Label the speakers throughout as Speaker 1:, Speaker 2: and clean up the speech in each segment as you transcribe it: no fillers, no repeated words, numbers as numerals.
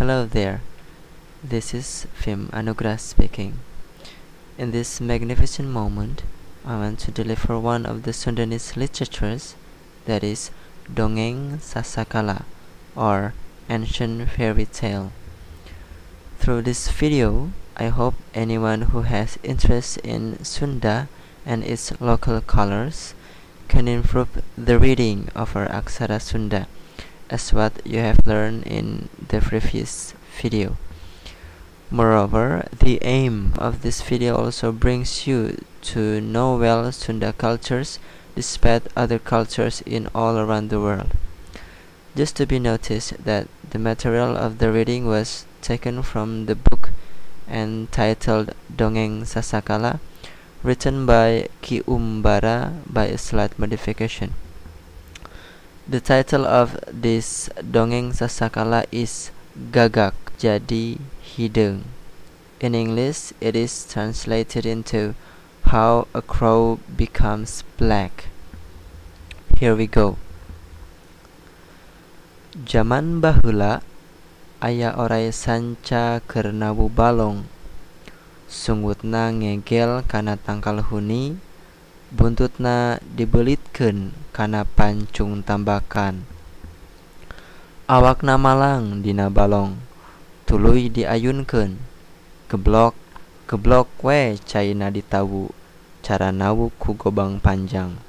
Speaker 1: Hello there, this is Fim Anugrah speaking. In this magnificent moment, I want to deliver one of the Sundanese literatures, that is Dongeng Sasakala, or Ancient Fairy Tale. Through this video, I hope anyone who has interest in Sunda and its local colors can improve the reading of our Aksara Sunda, as what you have learned in the previous video. Moreover, the aim of this video also brings you to know well Sunda cultures despite other cultures in all around the world. Just to be noticed that the material of the reading was taken from the book entitled Dongeng Sasakala, written by Ki Umbara by a slight modification. The title of this Dongeng Sasakala is Gagak Jadi Hideung. In English, it is translated into How a Crow Becomes Black. Here we go. Jaman baheula aya oray sanca keur nawu balong. Sungutna ngegel kana tangkal huni, buntutna dibelitkeun kana pancung tambakan. Awakna malang dina balong, tuluy diayunkeun. Geblok, geblok we caina ditawu, cara nawu ku gobang panjang.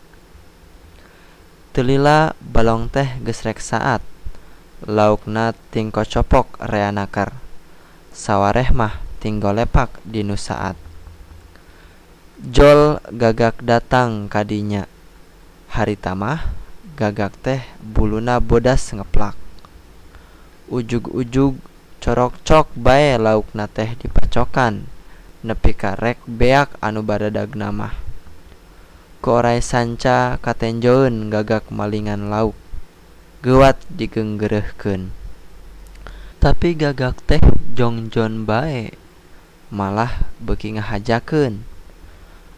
Speaker 1: Teu lila balong teh geus rek saat, laukna ting kocopok rea naker. Sawareh mah ting golepak di nu saat. Jol gagak datang ka dinya. Harita mah gagak teh buluna bodas ngeplak. Ujug-ujug corokcok bae laukna teh dipacokan nepi ka rek beak anu baradagna mah. Ku oray sanca katenjoeun gagak malingan lauk. Geuwat digeunggeureuhkeun. Tapi gagak teh jongjon bae, malah beuki ngahajakeun.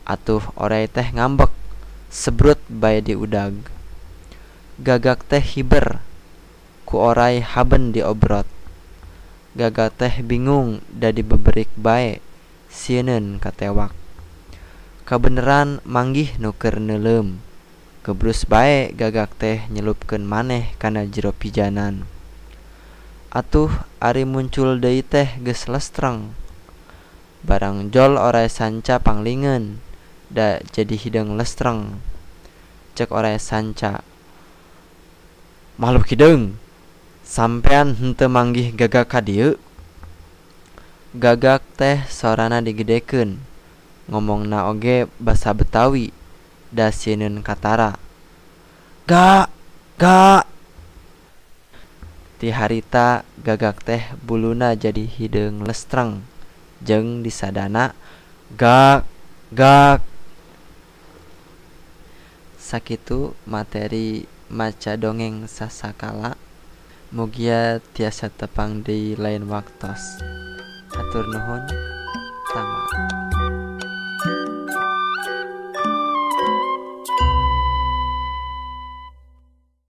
Speaker 1: Atuh oray teh ngambek, sebrut bae diudag. Gagak teh hiber, ku oray haben diobrot. Gagak teh bingung da dibeberik bae, sieuneun katewak. Kabeneran manggih nu keur neuleum. Gebrus bae gagak teh nyelupkeun maneh kana jero pijanan. Atuh ari muncul deui teh geus lestreng. Barang jol oray sanca panglingeun, da jadi hideung lestreng. Cek oray sanca, "Makhluk hideung, sampean henteu manggih gagak ka dieu?" Gagak teh sorana digedekeun, ngomongna oge basa Betawi, da sieuneun katara. "Gak, gak." Ti harita gagak teh buluna jadi hideung lestreng jeung disadana gak, gak. Sakitu materi maca dongeng Sasakala. Mugia tiasa tepang deui lain waktos. Hatur nuhun. Tamat.